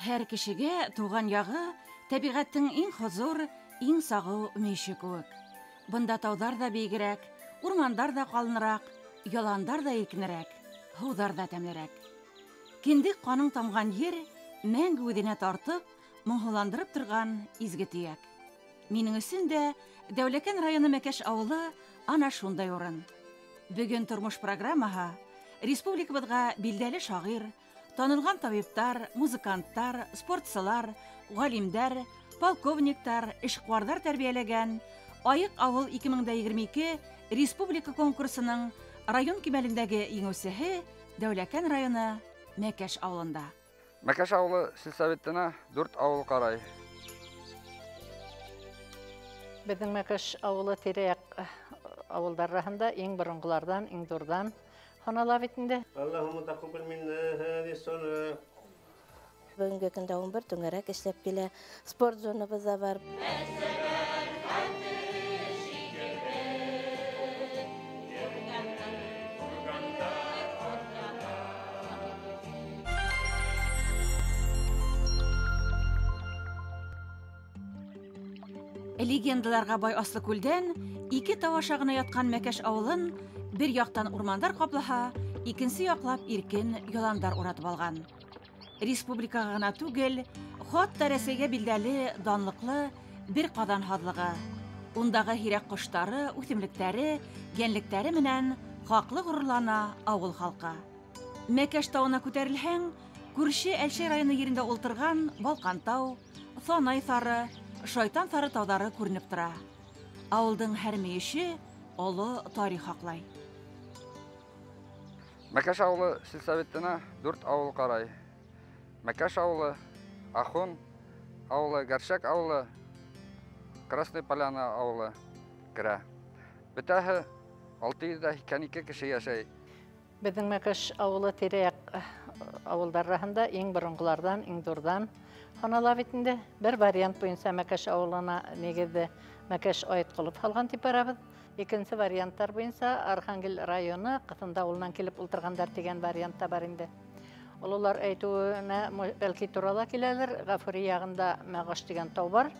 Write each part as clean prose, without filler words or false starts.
Һәр кешегә туған яғы тәбиғәттең иң хозур, иң сағыу мөйөшө кеүек. Бында тауҙар ҙа бейегерәк, урмандар ҙа ҡалыныраҡ, яландар ҙа иркенерәк, һыуҙар ҙа тәмлерәк. Кендек ҡаның тамған ер мәңге үҙенә тартып, моңһоуландырып торған изге төйәк. Минең өсөн дә Дәүләкән районы Мәкәш ауылы ана шундай урын. Бөгөн тормош программаһы республикабыҙға билдәле шағир, танылған табиптар, музыканттар, спортсылар, ғалимдәр, полковниктар, эшҡыуарҙар тәрбиәләгән Айыҡ ауыл 2022 республика конкурсының район кимәлендәге еңеүсеһе Дәүләкән районы Мәкәш ауылында. Мәкәш ауылы сельсоветына 4 ауыл ҡарай. Беҙҙең Мәкәш ауылы тирә-яҡ ауылдар араһында иң боронғоларҙан, иң ҙурҙан һанала бит инде. Аллаһумма тақаббал минна һаҙиһи ссалат. Бөгөнгө көндә 11 түңәрәк эшләп килә. Спорт зонабыҙ ҙа бар. Легендаларға бай Аслыкүлдән ике тау аша ғына ятҡан Мәкәш ауылын бер яҡтан урмандар ҡаплаһа, икенсе яҡлап иркен яландар уратып алған. Республикаға ғына түгел, хатта Рәсәйгә билдәле, данлыҡлы бер ҡаҙан һаҙлығы. Ундағы һирәк ҡоштары, үҫемлектәре, йәнлектәре менән хаҡлы ғорурлана ауыл халҡы. Мәкәш тауына күтәрелһәң, күрше Әлшәй районы ерендә ултырған Балҡантау, Ҫанай Ҫары, Шайтан Ҫары тауҙары күренеп тора. Ауылдың һәр мөйөшө оло тарих һаҡлай. Мәкәш ауылы сельсоветына 4 ауыл ҡарай. Мәкәш ауылы, Ахун ауылы, Гәршәк ауылы, Красный Поляна ауылы керә. Бөтәһе 682 кеше йәшәй. Беҙҙең Мәкәш ауылы тирә-яҡ ауылдар араһында иң боронғоларҙан, иң ҙурҙан һанала бит инде. Бер вариант буйынса Мәкәш ауылына нигеҙҙе Мәкәш Айытҡолов һалған тип барабыҙ. Икенсе варианттар буйынса Архангел районы Ҡыҫында ауылынан килеп ултырғандар тигән вариант та бар инде. Ололар әйтеүенә бәлки тура ла киләлер. Ғафури яғында Мәғаш тигән тау бар.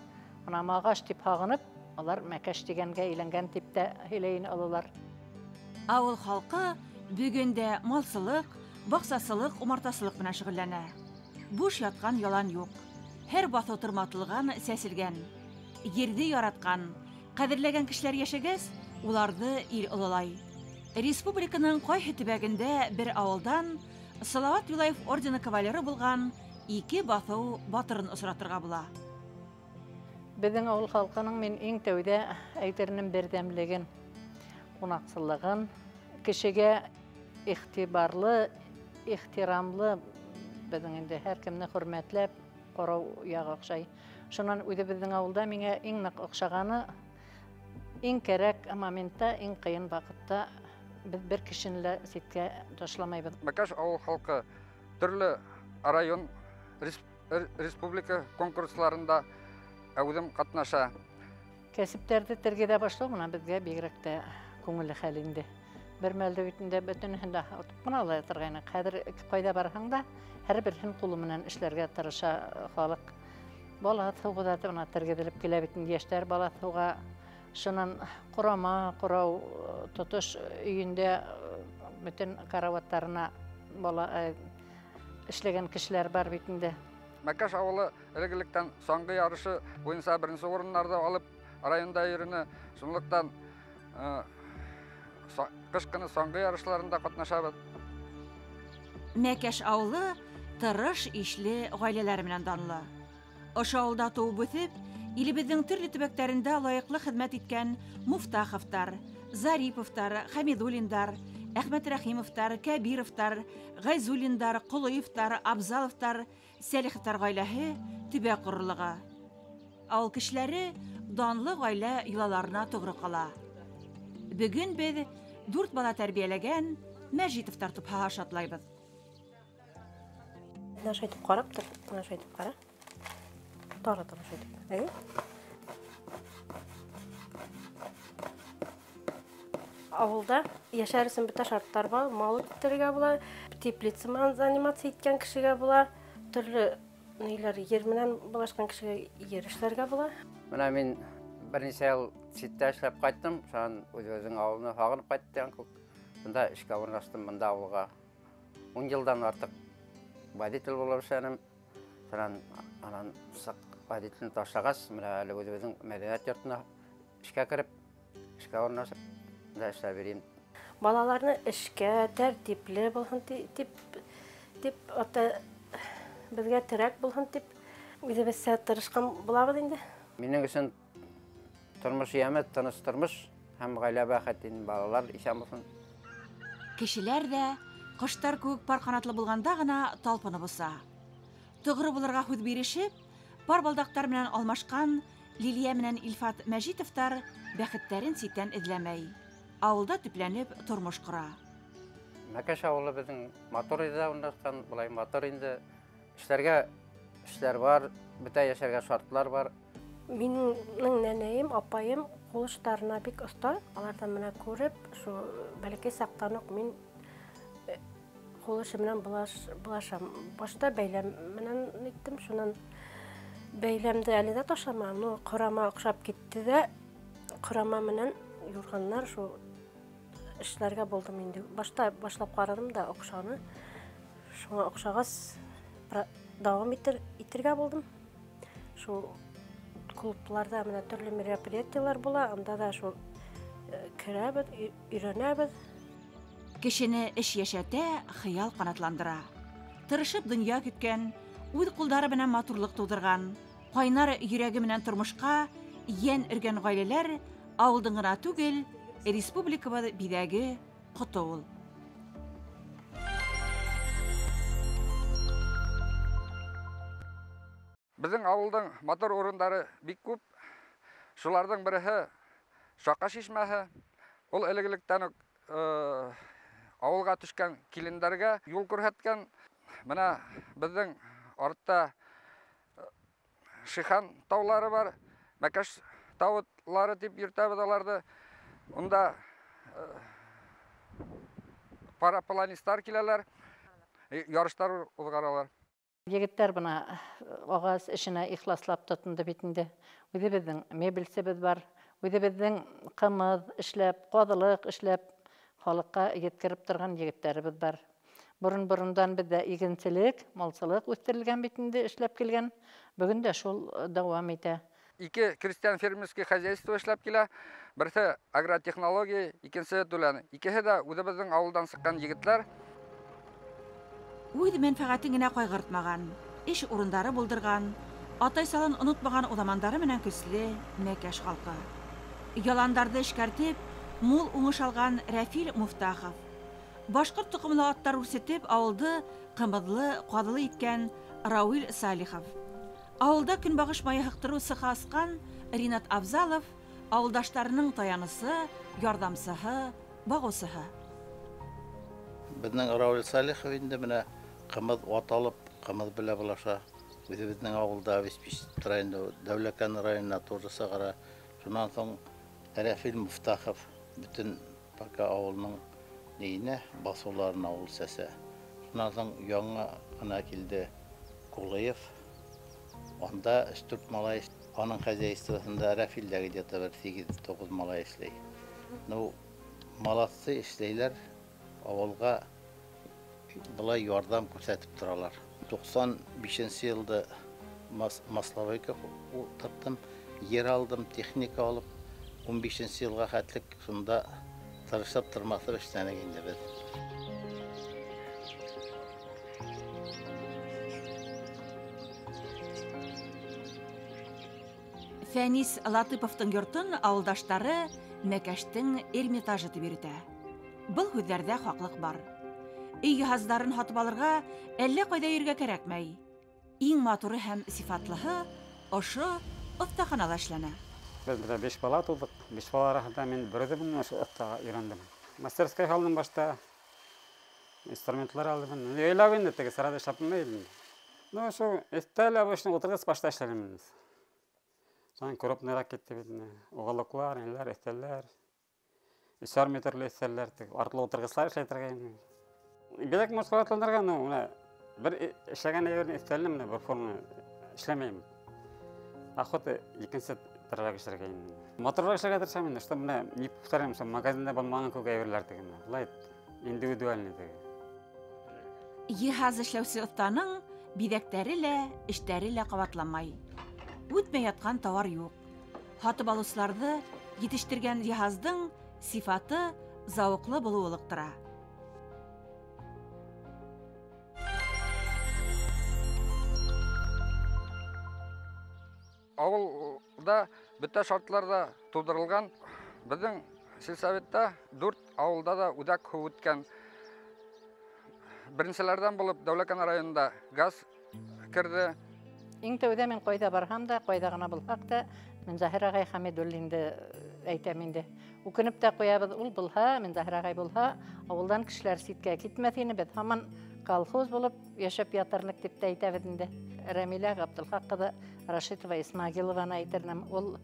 Бына Мағаш тип һағынып, алар Мәкәш тигәнгә әйләнгән тип тә һөйләйен ололар. Ауыл халҡы бөгөн дә малсылыҡ, баҡсасылыҡ, умартасылыҡ менән шөғөлләнә. Буш ятҡан ялан юҡ. Һәр баҫыу тырматылған, сәселгән. Ерҙе яратҡан, ҡәҙерләгән кешеләр йәшәгәс, уларҙы ил ололай. Республиканың ҡайһы төбәгендә бер ауылдан Салават Юлаев ордены кавалеры булған ике баҫыу батырын осратырға була. Беҙҙең ауыл халҡының мин иң тәүҙә әйтеренең берҙәмлеген, ҡунаҡсыллығын, кешегә иғтибарлы, ихтирамлы, беҙҙең инде һәр кемде хөрмәтләп ҡарау яғы оҡшай. Шунан үҙебеҙҙең ауылда миңә иң ныҡ оҡшағаны, иң кәрәк моментта, иң ҡыйын ваҡытта беҙ бер кешене лә ситкә ташламайбыҙ. Мәкәш ауыл халҡы төрлө район, республика конкурсларында әүҙем ҡатнаша. Кәсептәрҙе тергеҙә башлау бына беҙгә бигерәк тә күңелле хәл инде. Бер мәлде бит инде бөтөнөһөн дә отоп ҡына ала торғайныҡ. Хәҙер ҡайҙа барһаң да һәр береһен ҡулы менән эшләргә тырыша халыҡ. Балаҫ һыуға да бына тергеҙелеп килә бит инде йәштәр балаҫ һыуға. Шунан ҡорама, ҡорау тотош өйөндә бөтөн караваттарына бала эшләгән кешеләр бар бит инде. Мәкәш ауылы элек-электән саңғы ярышы буйынса беренсе урыннарҙы алып районда йөрөнө. Шунлыҡтан ҡыш көнө саңғы ярышларында ҡатнашабыҙ. Мәкәш ауылы тырыш, ишле ғаиләләре менән данлы. Ошо ауылда тыуып үҫеп, илебеҙҙең төрлө төбәктәрендә лайыҡлы хеҙмәт иткән Муфтаховтар, Зариповтар, Хәмидуллиндар, Әхмәтрәхимовтар, Кәбировтар, Ғәйзуллиндар, Ҡолоевтар, Абзаловтар, Сәлиховтар ғаиләһе төбәк ғорурлығы. Ауыл кешеләре данлы ғаилә йолаларына тоғро ҡала. Бөгөн беҙ 4 бала тәрбиәләгән Мәжитовтар тупһаһы шатлайбыҙ. Бына шайтып ҡарап тор, бына шайтып ҡара. Тора тора шайтып. Әйе. Ауылда йәшәр өсөн бөтә шарттар бар, мал үҫтерергә була, теплица менән заниматься иткән кешегә була, төрлө Ниләр ер менән булашҡан кешегә ер эшләргә була. Менә мин бер нисә йыл ситтә эшләп ҡайттым, шунан үҙебеҙҙең ауылны һағынып ҡайттым күк. Бында эшкә урынлаштым, бында ауылға 10 йылдан артыҡ водитель булып эшләнем. Шунан анан сыҡ водителен ташлағас, менә әле үҙебеҙҙең мәҙәниәт йортона эшкә кереп, эшкә урынлашып, бында эшләп йөрөйөм. Балаларны эшкә тәртипле булһын дип ата беҙгә терәк булһын дип үҙебеҙсә тырышҡан булабыҙ инде. Минең өсөн тормош йәме, тыныс тормош һәм ғаилә бәхете, балалар иҫән булһын. Кешеләр ҙә ҡоштар кеүек пар ҡанатлы булғанда ғына талпынып оса. Тоғро булырға һүҙ бирешеп, пар балдаҡтар менән алмашҡан Лилиә менән Илфат Мәжитовтар бәхеттәрен ситтән эҙләмәй. Ауылда төпләнеп тормош ҡора. Мәкәш ауылы беҙҙең матур ерҙә урынлашҡан, былай матур инде. Эшләргә эшләр бар, бөтә йәшәргә шартлар бар. Минең нәнәйем, апайым ҡул эштәренә бик оҫта. Аларҙан менә күреп, шул бәләкәй саҡтан уҡ мин ҡул эше менән булашам. Башта бәйләм менән иттем, шунан бәйләмде әле дә ташламам. Ну, ҡорама оҡшап китте ҙә, ҡорама менән юрғаннар шул эшләргә булдым инде. Башта башлап ҡараным да оҡшаны. Шуңа оҡшағас дауам итергә булдым. Шул клубларҙа менә төрлө мероприятиелар була, анда да шул керәбеҙ, өйрәнәбеҙ. Кешене эш йәшәтә, хыял ҡанатландыра. Тырышып донъя көткән, үҙ ҡулдары менән матурлыҡ тыуҙырған, ҡайнар йөрәге менән тормошҡа йән өргән ғаиләләр ауылдың ғына түгел, республикабыҙ биҙәге ҡото ул. Беҙҙең ауылдың матур урындары бик күп. Шуларҙың береһе Шаҡа шишмәһе. Ул элек-электән үк ауылға төшкән килендәргә юл күрһәткән. Менә беҙҙең артта Шихан таулары бар, Мәкәш таулары тип йөртәбеҙ аларҙы. Унда парапланисттар киләләр, ярыштар уҙғаралар. Егеттәр бына ағас эшенә ихласлап тотондо бит инде. Үҙебеҙҙең мебелсебеҙ бар, үҙебеҙҙең ҡымыҙ эшләп, ҡаҙылыҡ эшләп халыҡҡа еткереп торған егеттәребеҙ бар. Борон-борондан беҙҙә игенселек, малсылыҡ үҫтерелгән бит инде, эшләп килгән. Бөгөн дә шул дауам итә. Ике крестьян фермерский хозяйство эшләп килә. Береһе агротехнология, икенсеһе түләне. Икеһе дә үҙебеҙҙең ауылдан сыҡҡан егеттәр. Үҙ мәнфәғәтен генә ҡайғыртмаған, эш урындары булдырған, атай салын онотмаған уҙамандары менән көслө Мәкәш халҡы. Яландарҙы эшкәртеп, мул уңыш алған Рәфил Муфтахов. Башҡорт тоҡомло аттар үрсетеп, ауылды ҡымыҙлы, ҡаҙылы иткән Рауил Салихов. Ауылда көнбағыш майы һыҡтырыу цехы асҡан Ринат Абзалов ауылдаштарының таянысы, ярҙамсыһы, бағыусыһы. Беҙҙең Рауил Салихов инде менә ҡымыҙ ат алып, ҡымыҙ белә булаша. Үҙебеҙҙең ауылда обеспечить тора инде, Дәүләкән районына тоже сығара. Шунан һуң Рәфил Муфтахов бөтөн пока ауылының нейенә, басыуларына ул сәсә. Шунан һуң яңы ғына килде Кулыев. Анда 3-4 малай, аның хозяйствосында Рәфилдә где-то бер 8-9 малай эшләй. Ну, молодцы эшләйләр, ауылға былай ярҙам күрһәтеп торалар. 95 йылда масловойка ултырттым, ер алдым, техника алып, 15 йылға хәтлек шунда тырышып тырмаҫып эшләнек инде беҙ. Фәнис Латыповтың йортон ауылдаштары Мәкәштең Эрмитажы тип йөрөтә. Был һүҙҙәрҙә хаҡлыҡ бар. Өй йыһаздарын һатып алырға әллә ҡайҙа йөрөргә кәрәкмәй. Иң матуры һәм сифатлыһы ошо оҫтаханала эшләнә. Беҙ бында 5 бала тыуҙыҡ. 5 бала араһында мин бер үҙем ошо оҫтаға өйрәндем. Мастерская һалдым башта, инструментлар алдым. Өйләп инде теге сарайҙа эшләп белмәй. Ну, ошо өҫтәл обычно ултырғыс башта эшләнем мин. Шунан крупныйраҡ китте бит инде. Уголоклар, ниләр, өҫтәлләр. 3,5 метрлы өҫтәлләр, теге артлы ултырғыстар эшләй торғайны. Бигерәк мушҡалатландырған, ну, бына Бер эшләгән әйберне өҫтәленә менә бер форма эшләмәйем. Охота икенсе төрлөрәк эшләргә инде. Матурыраҡ эшләргә тырышам инде, что менә не повторяем, что магазинда булмаған күп әйберләр тегене. Былай индивидуальный теге. Йыһаз эшләүсе оҫтаның биҙәктәре лә, эштәре лә ҡабатланмай. Үтмәй ятҡан тауар юҡ. Һатып алыусыларҙы етештергән йыһаздың сифаты зауыҡлы булыуы ылыҡтыра. Ауылда бөтә шартлар ҙа тыуҙырылған. Беҙҙең сельсоветта 4 ауылда да үҙәк һыу үткән. Беренселәрҙән булып Дәүләкән районында газ керҙе. Иң тәүҙә мин ҡайҙа барһам да, ҡайҙа ғына булһаҡ та, Минзаһир ағай Хәмидуллинды әйтәм инде. Үкенеп тә ҡуябыҙ, ул булһа, Минзаһир ағай булһа, ауылдан кешеләр ситкә китмәҫ ине, беҙ һаман колхоз булып йәшәп ятарлыҡ тип тә әйтәбеҙ инде. Рәмилә Ғабдулхаҡ ҡыҙы Рашитова Исмагилованы әйтернем. Ул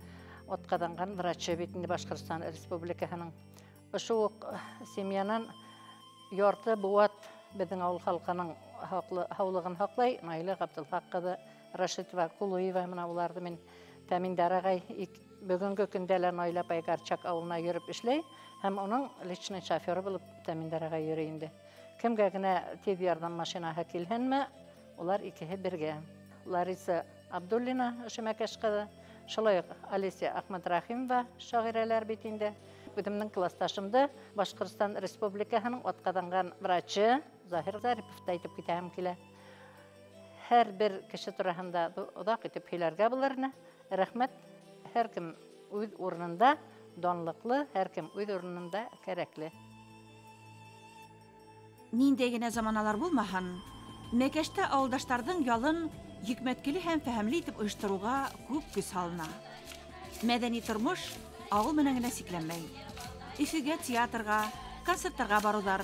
атҡаҙанған врачы бит инде Башҡортостан Республикаһының. Ошо уҡ семьянан ярты быуат беҙҙең ауыл халҡының һаулығын һаҡлай. Наилә Ғабдулхаҡ ҡыҙы Рашитова Ҡулуева, мына уларҙы мин Тәминдар ағай бөгөнгө көндә лә Наилә апай Горчак ауылына йөрөп эшләй һәм уның личный шоферы булып Тәминдар ағай йөрөй инде. Кемгә генә тиҙ ярҙам машинаһы килһенме, улар икеһе бергә. Лариса Абдуллина, ошо Мәкәш ҡыҙы, шулай уҡ Алисия Ахмадрахимова шағирәләр бит инде. Үҙемдең класташымды Башҡортостан Республикаһының атҡаҙанған врачы Заһир Зариповты әйтеп китәһем килә. Һәр бер кеше тураһында оҙаҡ итеп һөйләргә булыр ине. Рәхмәт, һәр кем үҙ урынында данлыҡлы, һәр кем үҙ урынында кәрәкле. Ниндәй генә заманалар булмаһын, Мәкәштә ауылдаштарҙың ялын йөкмәткеле һәм фәһемле итеп ойоштороуға күп көс һалына. Мәҙәни тормош ауыл менән генә сикләнмәй. Өфөгә театрға, концерттарға барыуҙар,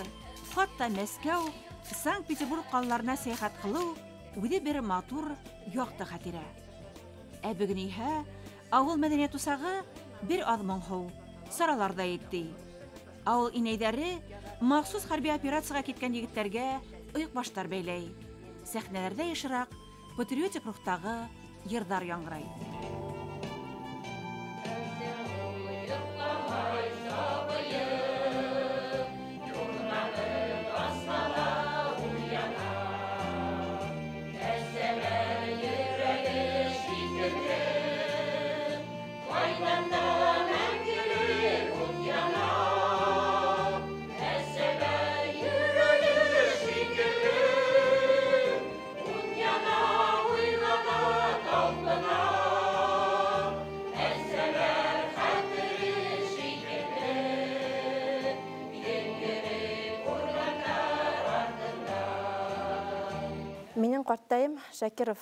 хатта Мәскәү, Санкт-Петербург ҡалаларына сәйәхәт ҡылыу үҙе бер матур, яҡты хәтирә. Ә бөгөн иһә ауыл мәҙәниәт усағы бер аҙ моңһоу, саралар ҙа етте. Ауыл инәйҙәре махсус хәрби операцияға киткән егеттәргә ойоҡбаштар бәйләй. Сәхнәләрҙә йышыраҡ патриотик рухтағы йырҙар яңғырай. Минең ҡартайым Шакиров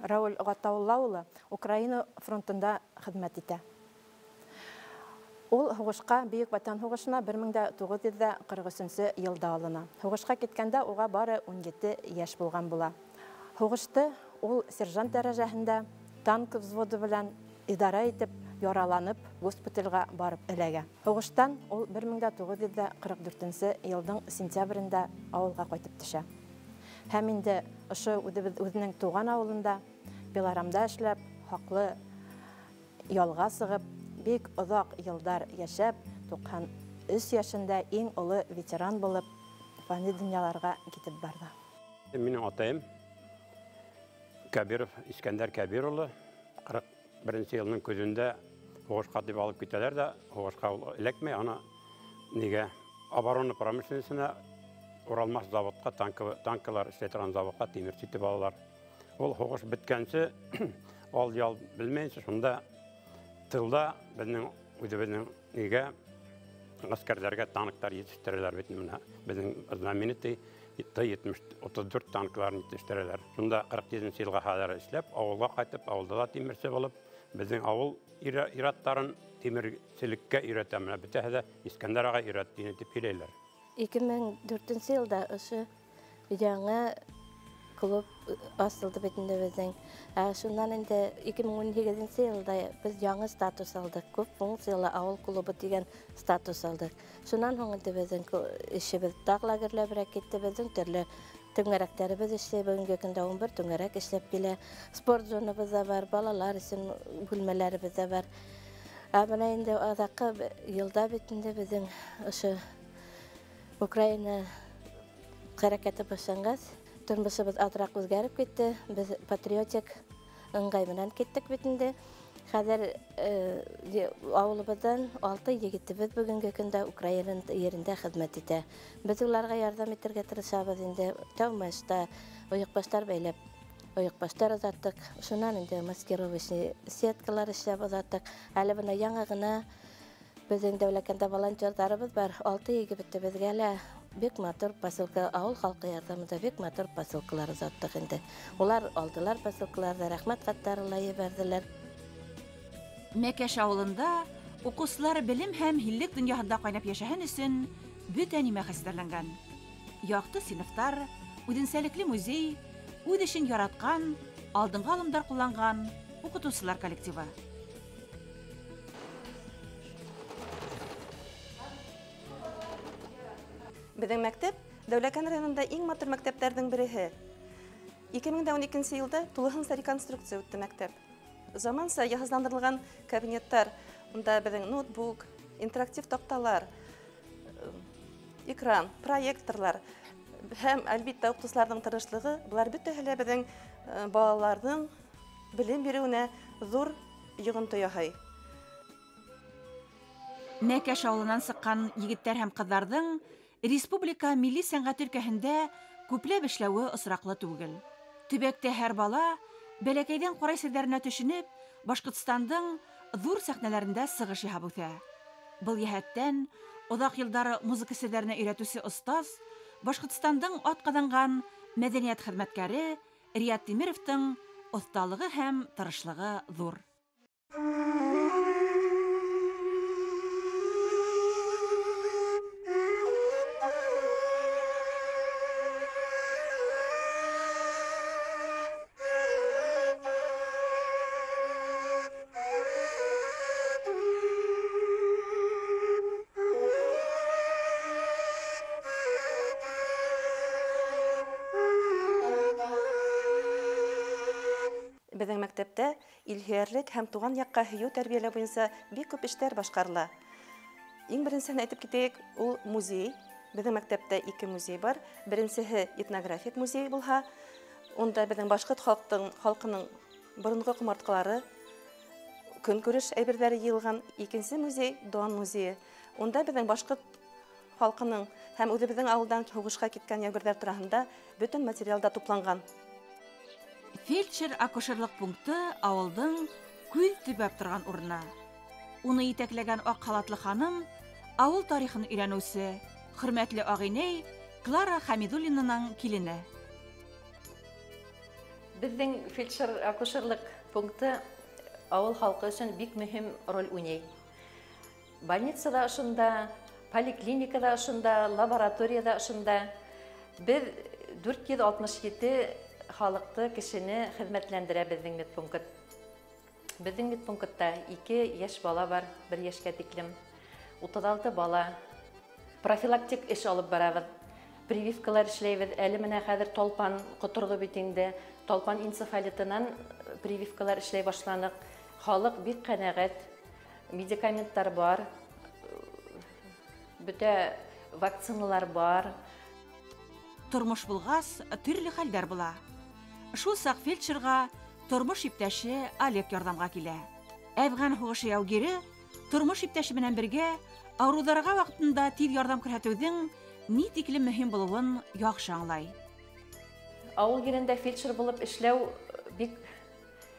Рауль Ғатаулла улы Украина фронтында хеҙмәт итә. Ул һуғышҡа, Бөйөк Ватан һуғышына 1943 йылда алына. Һуғышҡа киткәндә уға бары 17 йәш булған була. Һуғышты ул сержант дәрәжәһендә танк взводы белән идара итеп, яраланып, госпитальгә барып эләгә. Һуғыштан ул 1944 йылдың сентябрендә ауылға ҡайтып төшә. Һәм инде ошо үҙенең тыуған ауылында Беларамда эшләп, хаҡлы ялға сығып, бик оҙаҡ йылдар йәшәп, 93 йәшендә иң оло ветеран булып фани донъяларға китеп барҙы. Минең атайым Кәбиров Искәндәр Кәбир улы 41 йылның көҙөндә һуғышҡа тип алып китәләр ҙә, һуғышҡа ул эләкмәй, аны нигә оборона промышленностена Уралмаш заводҡа, танкалар эшләй торған заводҡа тимерсе итеп алалар. Ул һуғыш бөткәнсе, ал ял белмәйенсә, шунда тылда беҙҙең үҙебеҙҙең нигә ғәскәрҙәргә танктар етештерәләр бит менә. Беҙҙең знаменитый Т-34 танкларын етештерәләр. Шунда 47 йылға хәҙер эшләп, ауылға ҡайтып, ауылда ла тимерсе булып, беҙҙең ауыл ир-аттарын тимерселеккә өйрәтә. Менә бөтәһе лә Искәндәр ағай өйрәтте тип һөйләйләр. 2004 йылда ошо яңы клуб асылды бит инде беҙҙең. Шунан инде 2018 йылда беҙ яңы статус алдыҡ. Күп функциялы ауыл клубы тигән статус алдыҡ. Шунан һуң инде беҙҙең эшебеҙ тағы ла гөрләберәк китте. Беҙҙең төрлө Түңәрәктәребеҙ эшләй, бөгөнгө көндә 11 түңәрәк эшләп килә. Спорт зонабыҙ ҙа бар, балалар өсөн бүлмәләребеҙ ҙә бар. Ә бына инде аҙаҡҡы йылда бит инде беҙҙең ошо Украина хәрәкәте башланғас, тормошобоҙ аҙыраҡ үҙгәреп китте. Беҙ патриотик ыңғай менән киттек бит инде. Хәҙер ауылыбыҙҙан 6 егетебеҙ бөгөнгө көндә Украина ерендә хеҙмәт итә. Беҙ уларға ярҙам итергә тырышабыҙ инде. Тәүмәштә ойоҡбаштар бәйләп, ойоҡбаштар оҙаттыҡ. Шунан инде маскировочный сеткалар эшләп оҙаттыҡ. Әле бына яңы ғына беҙҙең Дәүләкәндә волонтерҙарыбыҙ бар. 6 егетебеҙгә лә бик матур посылка, ауыл халҡы ярҙамында бик матур посылкалар оҙаттыҡ инде. Улар алдылар посылкаларҙы, рәхмәт хаттары ла ебәрҙеләр. Мәкәш ауылында уҡыусылар белем һәм һиллек донъяһында ҡайнап йәшәһен өсөн бөтә нимә хәстәрләнгән. Яҡты синыфтар, үҙенсәлекле музей, үҙ эшен яратҡан, алдынғы алымдар ҡулланған уҡытыусылар коллективы. Беҙҙең мәктәп Дәүләкән районында иң матур мәктәптәрҙең береһе. 2012 йылда тулыһынса реконструкция үтте мәктәп. Заманса йыһазландырылған кабинеттар, унда беҙҙең ноутбук, интерактив таҡталар, экран, проекторлар һәм әлбиттә уҡытыусыларҙың тырышлығы, былар бөтәһе лә беҙҙең балаларҙың белем биреүенә ҙур йоғонто яһай. Мәкәш ауылынан сыҡҡан егеттәр һәм ҡыҙҙарҙың республика милли сәнғәт өлкәһендә күпләп эшләүе осраҡлы түгел. Төбәктә һәр бала бәләкәйҙән ҡурай серҙәренә төшөнөп, Башҡортостандың ҙур сәхнәләрендә сығыш яһап үҫә. Был йәһәттән оҙаҡ йылдар музыка серҙәренә өйрәтеүсе остаз, Башҡортостандың атҡаҙанған мәҙәниәт хеҙмәткәре Рият Тимировтың оҫталығы һәм тырышлығы ҙур. Беҙҙең мәктәптә илһөйәрлек һәм туған яҡҡа һөйөү тәрбиәләү буйынса бик күп эштәр башҡарыла. Иң беренсеһен әйтеп китәйек, ул музей. Беҙҙең мәктәптә 2 музей бар. Беренсеһе этнографик музей булһа, унда беҙҙең башҡорт халҡының боронғо ҡомартҡылары, көнкүреш әйберҙәре йыйылған. Икенсе музей Дон музейы. Унда беҙҙең башҡорт халҡының һәм үҙебеҙҙең ауылдан һуғышҡа киткән яугирҙәр тураһында бөтөн материалда тупланған. Фельдшер-акушерлыҡ пункты ауылдың күҙ төбәп торған урыны. Уны етәкләгән аҡ халатлы ханым ауыл тарихын өйрәнеүсе, хөрмәтле ағинәй Клара Хәмидуллинаның килене. Беҙҙең фельдшер-акушерлыҡ пункты ауыл халҡы өсөн бик мөһим роль уйнай. Больницада ошонда, поликлиникада ошонда, лабораторияда ошонда. Беҙ 467 халыҡты, кешене хеҙмәтләндерә беҙҙең медпункт. Беҙҙең медпунктта 2 йәш бала бар, 1 йәшкә тиклем, 36 бала. Профилактик эш алып барабыҙ, прививкалар эшләйбеҙ. Әле менә хәҙер толпан ҡоторҙо бит инде. Толпан энцефалитынан прививкалар эшләй башланыҡ. Халыҡ бик ҡәнәғәт, медикаменттар бар, бөтә вакциналар бар. Тормош булғас, төрлө хәлдәр була. Шул саҡ фельдшерға тормош иптәше Олег ярҙамға килә. Әфған һуғышы яугире тормош иптәше менән бергә ауырыуҙарға ваҡытында тиҙ ярҙам күрһәтеүҙең ни тиклем мөһим булыуын яҡшы аңлай. Ауыл ерендә фельдшер булып эшләү бик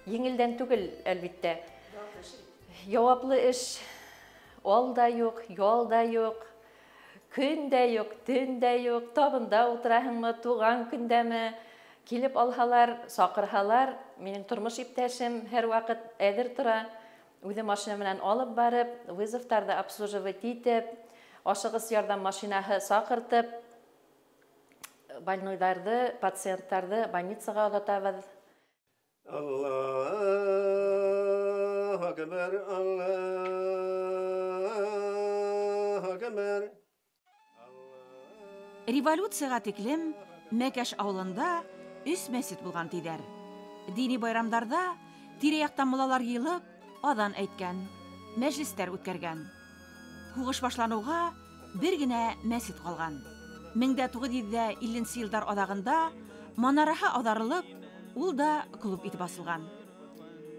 еңелдән түгел, әлбиттә. Яуаплы эш. Ал да юҡ, ял да юҡ, көн дә юҡ, төн дә юҡ, табында ултыраһыңмы, туған көндәме, килеп алһалар, саҡырһалар, минең тормош иптәшем һәр ваҡыт әҙер тора. Үҙе машина менән алып барып, вызовтарҙы обслуживать итеп, ашығыс ярҙам машинаһы саҡыртып, больнойҙарҙы, пациенттарҙы больницаға оҙатабыҙ. Аллаһу акбар, Аллаһу акбар. Революцияға тиклем Мәкәш ауылында 3 мәсет булған тиҙәр. Дини байрамдарҙа тирә-яҡтан муллалар йыйылып, аҙан әйткән, мәжлестәр үткәргән. Һуғыш башланыуға бер генә мәсет ҡалған. 1950 йылдар аҙағында манараһы ауҙарылып, ул да клуб итеп асылған.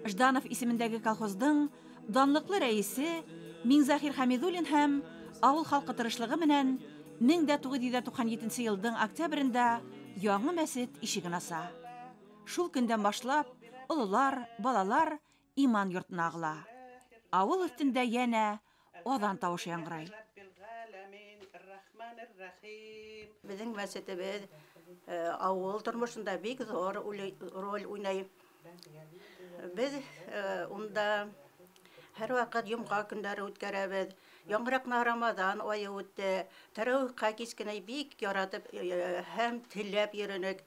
Жданов исемендәге колхоздың данлыҡлы рәйесе Миңзахир Хәмидуллин һәм ауыл халҡы тырышлығы менән 1997 йылдың октябрендә яңы мәсет ишеген аса. Шул көндән башлап ололар, балалар иман йортона ағыла. Ауыл өҫтөндә йәнә аҙан тауышы яңғырай. Беҙҙең мәсетебеҙ ауыл тормошонда бик ҙур роль уйнай. Беҙ унда һәр ваҡыт йомға көндәре үткәрәбеҙ. Яңыраҡ Рамаҙан айы үтте. Тәрәүихҡа кискенә бик яратып һәм теләп йөрөнөк.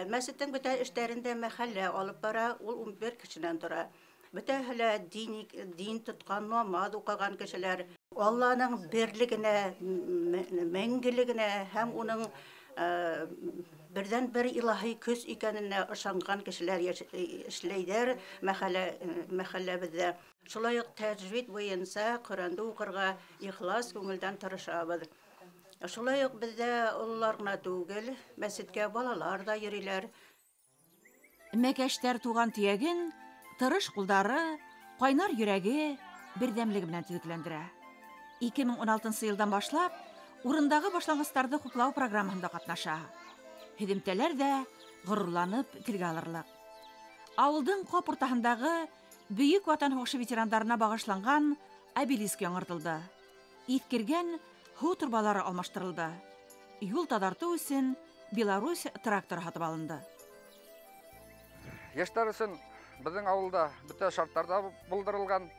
Мәсеттең бөтә эштәрендә мәхәллә алып бара, ул 11 кешенән тора. Бөтәһе лә дин тотҡан, намаҙ уҡыған кешеләр. Алланың берлегенә, мәңгелегенә һәм уның берҙән-бер илаһи көс икәненә ышанған кешеләр эшләйҙәр мәхәлләбеҙҙә. Шулай уҡ тәжвид буйынса Ҡөрьәнде уҡырға ихлас күңелдән тырышабыҙ. Шулай уҡ беҙҙә ололар ғына түгел, мәсеткә балалар ҙа йөрөйләр. Мәкәштәр туған төйәген тырыш ҡулдары, ҡайнар йөрәге берҙәмлеге менән төҙөкләндерә. 2016 йылдан башлап урындағы башланғыстарҙы хуплау программаһында ҡатнаша. Һөҙөмтәләр ҙә ғорурланып телгә алырлыҡ. Ауылдың ҡап уртаһындағы Бөйөк Ватан һуғышы ветерандарына бағышланған обелиск яңыртылды. Иҫкергән һыу торбалары алмаштырылды. Юл таҙартыу өсөн Беларусь тракторы һатып алынды. Йәштәр өсөн беҙҙең ауылда бөтә шарттар ҙа булдырылған.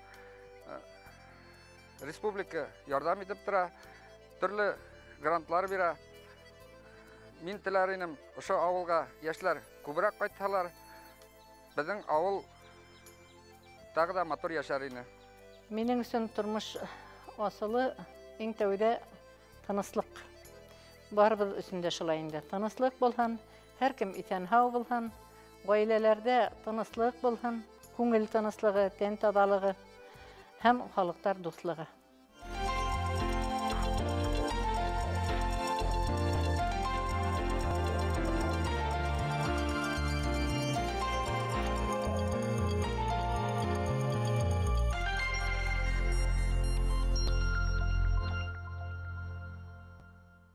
Республика ярҙам итеп тора, төрлө грантлар бирә. Мин теләр инем, ошо ауылға йәштәр күберәк ҡайтһалар, беҙҙең ауыл тағы ҙа матур йәшәр ине. Минең өсөн тормош асылы иң тәүҙә тыныслыҡ. Барыбыҙ өсөн дә шулай инде. Тыныслыҡ булһын, һәр кем иҫән-һау булһын, ғаиләләрҙә тыныслыҡ булһын, күңел тыныслығы, тән таҙалығы һәм халыҡтар дуҫлығы.